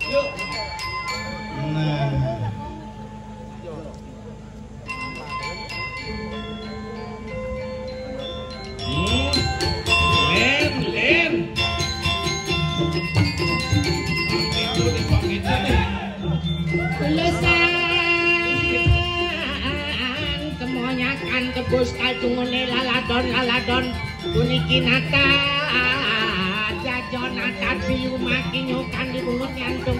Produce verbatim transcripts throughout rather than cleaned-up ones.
Yuk. Nah. Lén, lén. Itu nih, Pak, itu nih. Lesan kemonyakan kebus kacungune laladon-laladon puniki nata jajon nata siu maki nyukan di bungut nyantung.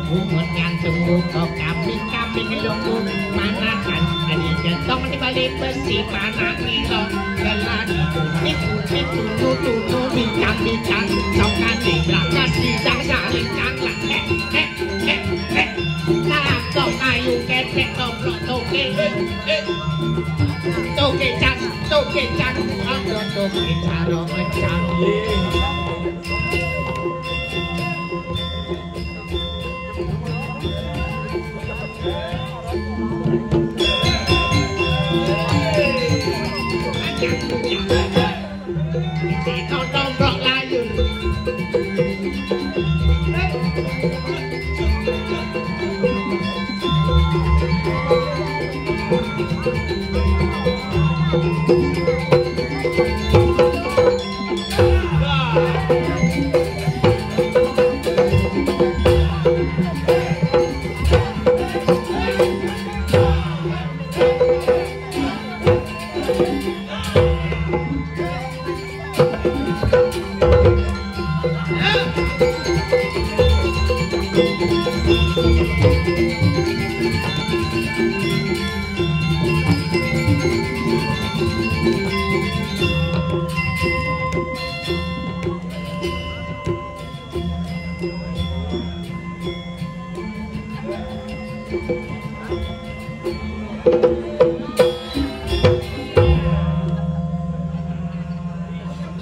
Bungut nyantung buka kambing-kambing lunggu manakan dari gentong di balik besi mana kilo geladi tipu-tipu tunu-tunu bintang-bintang songkan di belakang sidang saling cangkang eh eh eh eh takok kayu kepek toplok toke eh eh toke cang toke cang ada toke caro mencang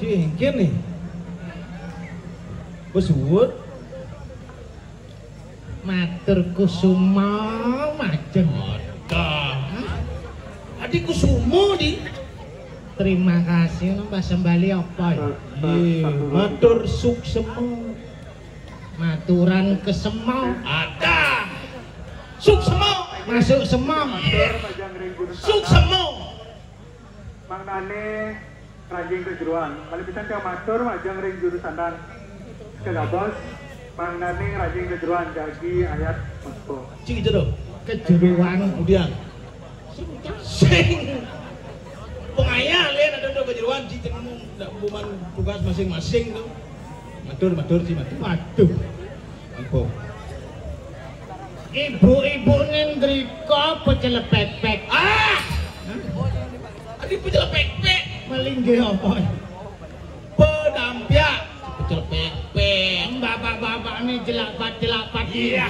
Jingkir nih. Wis suwun. Matur kusuma majeng. Ada. Adi kusuma di. Terima kasih, Mbak Sembali apa ya? Iya, matur suksema. Maturan kesema. Ada. Suksema. Masuk semua. Suksema. Mangnane rajing kejeruan. Paling pisan yang matur majeng ring jurusanan. Kegabos mangnane rajing kejeruan jagi ayat mengko. Cik jero. Kejeruan. Kemudian. Sing pengayah le ada do kejeruan di tengmu ndak buman tugas masing-masing tuh. Matur matur si matur. Waduh. Apa? Ibu-ibu nendrika pecelepek-pek. Ah! Adi pecelepek-pek. Melingge apa? Penampiak. Pecelepek-pek. Bapak-bapak ini jelak-pat-jelak-pat. Iya.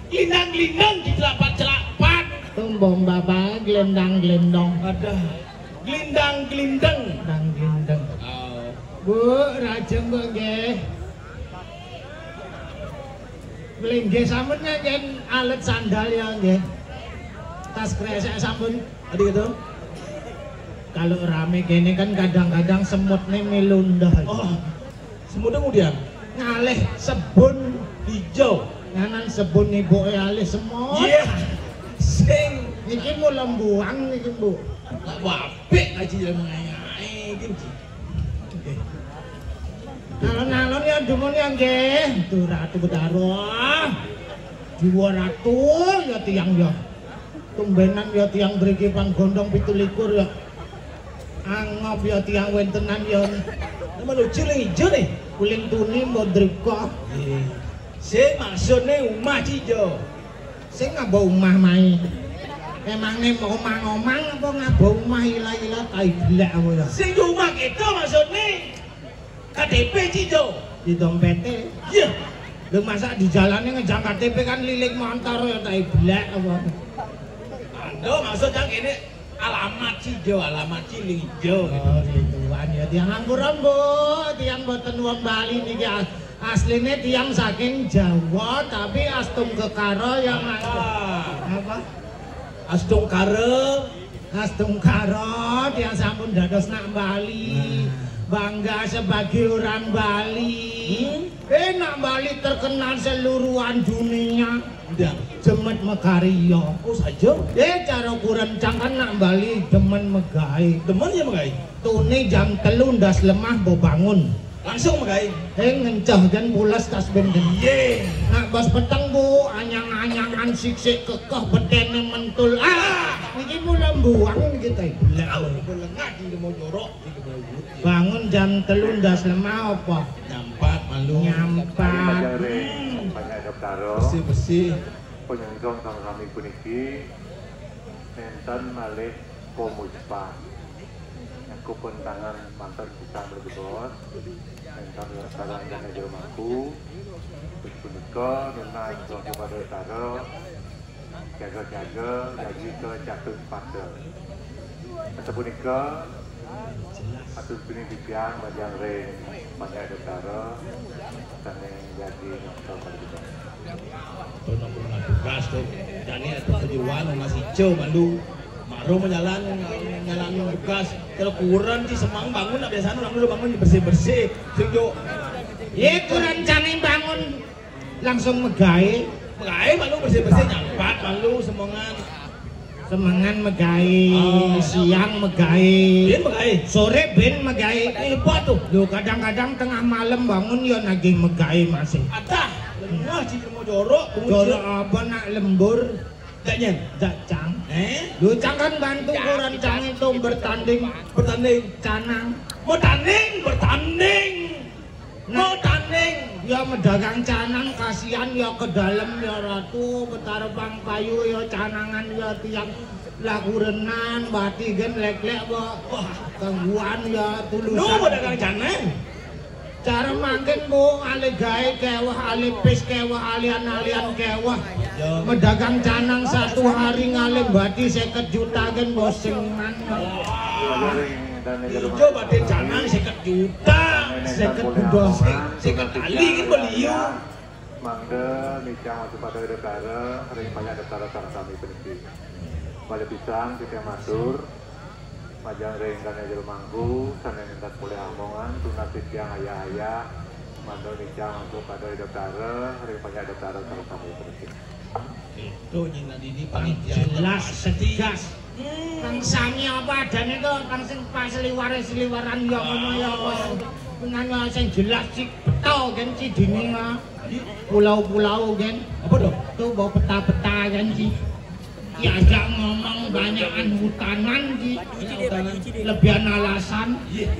Lindang-lindang di telapak-telapak. Tumbung bapak gelendang-gelendong. Ada. Gelindang-gelindang. Gelindang-gelindang. Oh. Bu, rajeng Bu nggih. Nggih sampun nyanyian alat sandal ya nggih. Tas kresek sampun. Tadi gitu. Kalau rame kene kan kadang-kadang semutnya melundah. Oh. Semut kemudian ngalih sebun hijau. Nganan sebun ibuke alih semua. Iya. Sing iki mau lembuang iki, Bu. Lah apik aja ya mengayae iki. Alon-alon ya dumun ya nggih. Duh Ratu Betara. Dua Ratu ya tiang ya. Tumbenan ya tiang mriki panggondong pitu likur ya. Angop ya tiang wentenan ya. Nama lucu ning ijo nih. Kuling tuni modrika. Iya. Sing maksudnya umah Cijo. Sing ngaba umah mai. Emangnya mau omang-omang apa ngaba umah ila-ila tai gelek apa ya? Sing umah kita maksudnya. K T P, Cijo. Di dompete. Iya. Lho masa di jalannya ngejang K T P kan lilik montor ya tai gelek apa? Ando maksud yang ini alamat Cijo, alamat Cilinjo. Oh, gitu. Wan ya tiang ampura, Bu. Tiang boten wong Bali niki as- asline tiang saking Jawa tapi Astung Kekara ya Mas. Ah. Apa? Astungkara. Astungkara tiang sampun dados nak Bali. Nah. Bangga sebagai orang Bali. terkenal seluruhan dunia. Ndang. Jemet mekarya. Oh, saja. Eh, cara kurencang kan nak Bali demen megawe. Demen ya megawe? Tune jam telu ndas lemah mbok bangun. Langsung megawe. Eh, ngenceh kan pules tas ben. Iye. Nak bas peteng, Bu, anyang-anyangan, siksik kekeh, betene mentul. Ah, niki mula mbuang kita. Lek aku lengah di mau jorok, di mau. Bangun jam telu ndas lemah apa? Nyampat malu. Nyampat. Pajare, hmm, banyak daftar. Bersih-bersih. Penyengkong sama kami puniki. Nenten malih Komuspa. Aku pun tangan mantan kita bergebos. Nenten sarang dan jero mangku. Terus punika nunas kepada utara. Jaga-jaga, jaga ke jatuh pada. Sapunika, atur pining titiang majeng ring Pandya Daptara, sane jagi nonton pada kita. Tuh, nampung tugas tuh. Jani atuh kejuan masih ijo malu. Maro menyalan, nyalan tugas. Kalau kurang sih semang bangun, nak biasanya orang dulu bangun bersih-bersih. Sing yo. Ye, kurang canggih bangun. Langsung megawe. Megawe malu bersih-bersih, nyampat malu semengan. Semengan megawe, oh, siang megawe. Biyen megawe. Sore ben megawe. Hebat tuh. Lho, kadang-kadang tengah malam bangun ya nagih megawe masih. Adah, lengah, Ci, mau jorok, jorok apa nak lembur? Dak nyen. Dak, Cang. Eh? Lho, Cang kan bantu koran Cang itu bertanding. Bertanding. Canang. Bertanding, bertanding. Nah, tanding. Ya medagang canang, kasihan ya ke dalam ya Ratu, Betara Pangpayu ya canangan ya tiang lagu renan, bati gen lek-lek, Mbok. Wah, gangguan ya tulusan. No, medagang canang. Cara mangkin, Bu, ale gawe kewah, ale pis kewah, alian-alian kewah. Ya. Medagang canang satu hari ngalih bati seket juta gen bosengan. Wah. Ijo batin canang seket juta. Seket juta. Seket kali kan beliau. Mangda nicang maju pada daptara, ring banyak daptara sareng sami puniki. Malih pisan titiang matur, majeng ring Dane Jero Mangku, sane nentas polih amongan, tunas titiang ayah-ayah, mangda nicang maju pada daptara, ring banyak daptara sareng sami puniki. Itu nyina dini panitia jelas, tegas. Hmm. Kang sami apa adane to, kang sing pas seliware-seliwaran ya ngono ya apa sing, nang sing jelas sik beto gen ci dini ya. Pulau-pulau gen. Apa to? Tuh bawa peta-peta gen ci. Diajak ngomong banyakan hutanan ci. Hutanan. Lebihan alasan. Iya.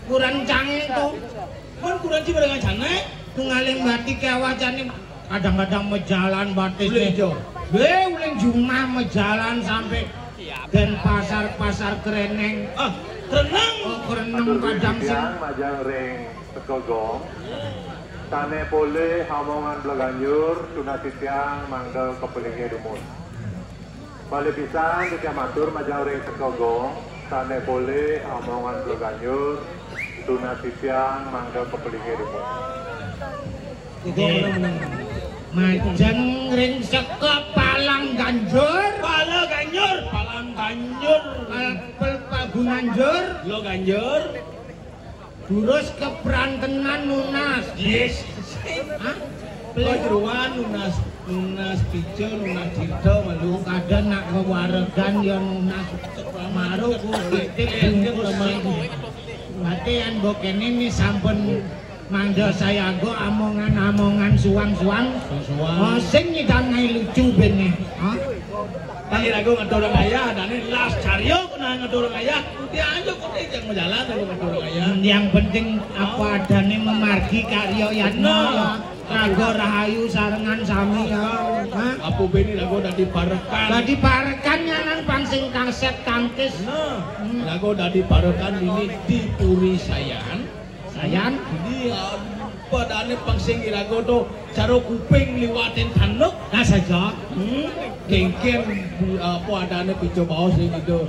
Kurang canggih tuh. Mun kurang ci bareng ajane. Tungaling batik kewah jane kadang-kadang mejalan batis. Uling ijo. Weh, uling jumah mejalan sampai dan pasar-pasar kereneng. Ah, kereneng. Oh, kereneng kadang sing. Titiang majeng ring Tegogong. Sane polih amongan bleganjur, tunas titiang mangda kepelinge dumun. Malih pisan titiang matur majeng ring Tegogong, sane polih amongan bleganjur, tunas titiang mangda kepelinge dumun. Nggih. Majeng ring seka Palang Ganjur. Pala Ganjur, Palang Ganjur. Pal-, pal-, Pagunanjur. Lo Ganjur. Durus keprantenan nunas. Yes. Hah? Pejeruan nunas, nunas pijo, nunas tirta malu. Kada nak kewaregan ya nunas. Maru ku titip bungkus. Mati an bokene ni sampun mangga sayaga amongan-amongan suang-suang. Suang-suang. Oh, sing nyidang ngai lucu bene. Hah? Tang iraga ngedur ayah, dane las carya kena ngedur ayah. Uti aja kok yang majalan aku ngedur ayah. Yang penting apa adane memargi karya yatna. Bener. Raga rahayu sarengan sami ya. Hah? Apa bene raga dadi parekan. Dadi parekan nyanan pangsing kaset tangkis. Nah, hmm, raga dadi parekan ini di Puri Sayan. Sayan. Jadi, eh, padane pangsing iraga to cara kuping liwatin tanduk. Nah, saja. Hmm, kengken, apa adane pijo baos sing gitu.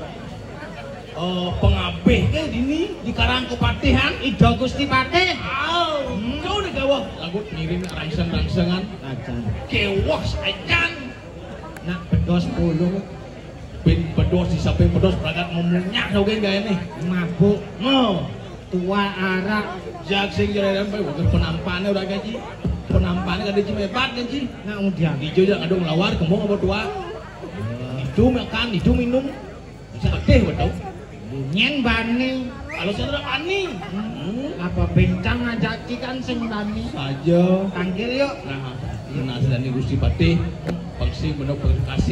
Eh, pengabih ke dini di Karang Kepatihan. Ida Gusti Patih. Ah, hmm, kau nih gawah. Lagu ngirim rangseng-rangsengan. Ajan. Kewah sajan. Nak bedos puluh. Bin bedos di samping bedos berangkat memunyak dogeng gaya nih. Mabuk. No. Tua arak. Jak sing jero bae wong penampane ora gaji. Penampane kan diji hebat gaji. Nak udian. Ijo jak kadung lawar kembung apa tua. Itu makan, itu minum. Bisa patih betul. Nyen bani. Kalau saya ora bani. Hmm. Apa bencang ngajaki kan sing bani. Saja. Tanggil yuk. Nah, nah sedani Gusti Patih. Paksi bener kasih.